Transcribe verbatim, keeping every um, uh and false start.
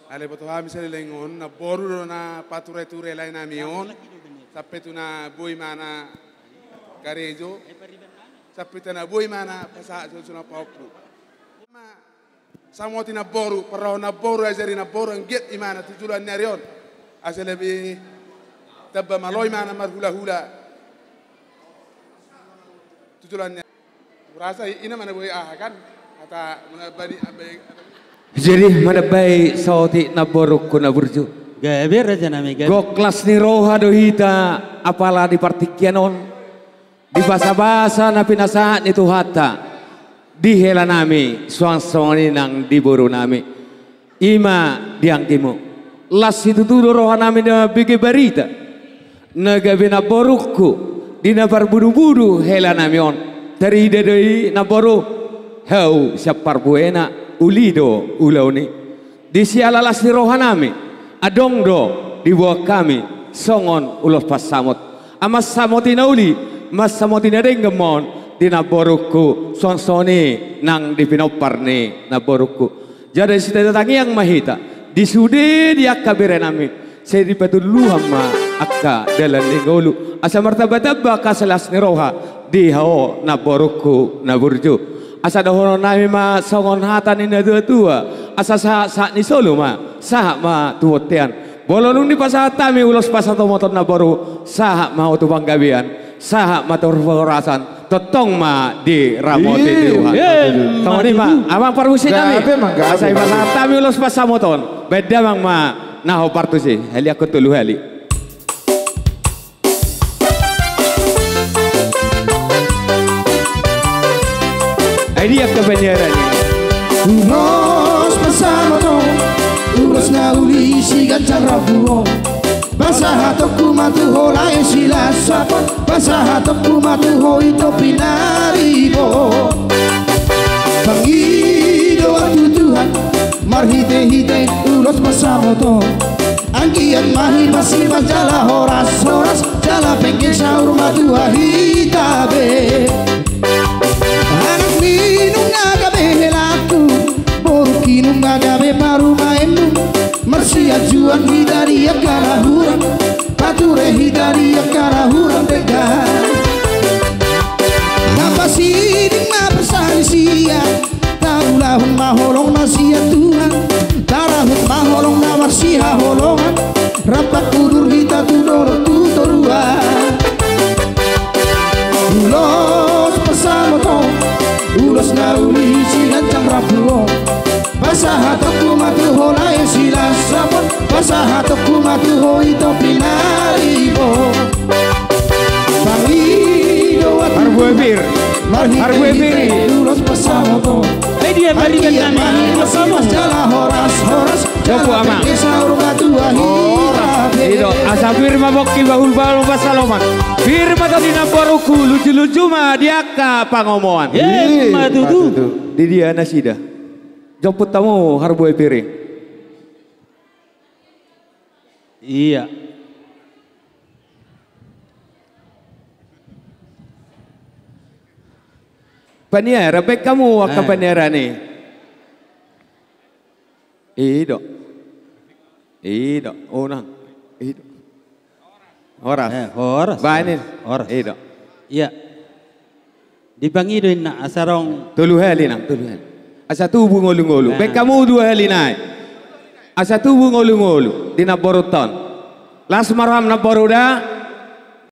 Ale boto hami saleleng on, namboru do na pature-ture lae nami on, sampe tu na boi ma na karejo, sampe tu na boi ma na pasahat solu-solu na pahompu. Ma samoti namboru, parrohahon namboru, ajari namboru, anggiat i ma na tu joloan ni ari on. Asa lebih tamba maloi ma na marhula-hula. Tu joloan ni ari. Hurasa i, ina ma na boi aha kan? Hata manambai, ambai. Jadi manambai saotik namborungku na burju. Gabe raja nami, gabe. Gok las ni roha do hita, apala di partingkian on. Di basa-basa na pinasahat ni Tuhanta, di hela nami, suang songon i nang di boru nami. I ma di anggimu. Las situtu do roha nami na bege barita. Na gabe namborungku, di na parbudu-budu hela nami on. Tarida do i namboru, hau sian parbuena, uli do ulaon i. Di siala las ni roha nami, adong do diboan hami songon ulos pansamot. Ai mansamoti na uli, mansamoti na denggan ma on di namborungku, suang songon i nang di pinompar ni namborungku. Jadi sitata tangiang ma hita, di sude di angka bere nami, sai dipatuluhon ma angka dalan ni ngolu, asa martamba-tamba angka las ni roha di ho namborungku na burju. Asa dohonon nami ma songon hata ni na tua-tua, asa sahat-sahat ni solu ma, sahat ma tu bontean. Molo dung dipasahat hami ulos pansamoton namboru, sahat ma ho tu panggabean, sahat ma tu parhorasan, tongtong ma diramoti Tuhan. Songon i ma, amang parmusik nami. Asa dipasahat hami ulos pansamoton, baen damang ma na hombar tusi, hali angka tolu hali. Ai dia angka paniaran i. Ulos pansamoton, ulos na uli siganjang rambu on. Pasahatonku ma tu ho lae Silasapon, pasahatonku ma tu ho ito Pinaribot. Pangidoan tu Tuhan, marhite-hite ulos pansamoton. Anggiat ma hipas-hipas jala horas-horas, jala penggeng saur matua hita be. Anak ni nunga gabe helangku, boru ni nunga gabe parumaenmu. Marsianjuan hita di angka na hurang, pature hita di angka na hurang denggan. Hapasiding ma parsalisian, taulahon ma holong na sian Tuhan, tarahut ma holong na marsihaholongan, rap udur hita tu dolok tu toruan. Ulos pansamoton, ulos na uli siganjang rambu on. Pasahatonku ma tu ho lae Silasapon, pasahatonku ma tu ho ito Pinaribot. Pangidoan tu Harbue Pir. Harbue Pir. Ulos pansamoton. Ai dia balikan nami. Anggiat ma hipas-hipas jala horas-horas, jala penggeng saur matua hita be. Ido, asa pir ma pongki, bahul-bahul pansalongan. Pir ma tadi namborungku, luju-luju ma di angka pangomoan. Ima tutu. Di dia nasida? Jomput hamu Harbue Pir i. Iya. Paniaran, baen hamu angka paniaran i. Ido. Ido, unang. Ido. Horas. Eh, horas. Baen i. Horas. Ido. Iya. Dipangido inna asa adong. Tolu hali nang, tolu hali. Asa tubu ngolu-ngolu. Baen hamu dua hali nai. Asa tubu ngolu-ngolu di namborunta on. Las ma roham namboru da.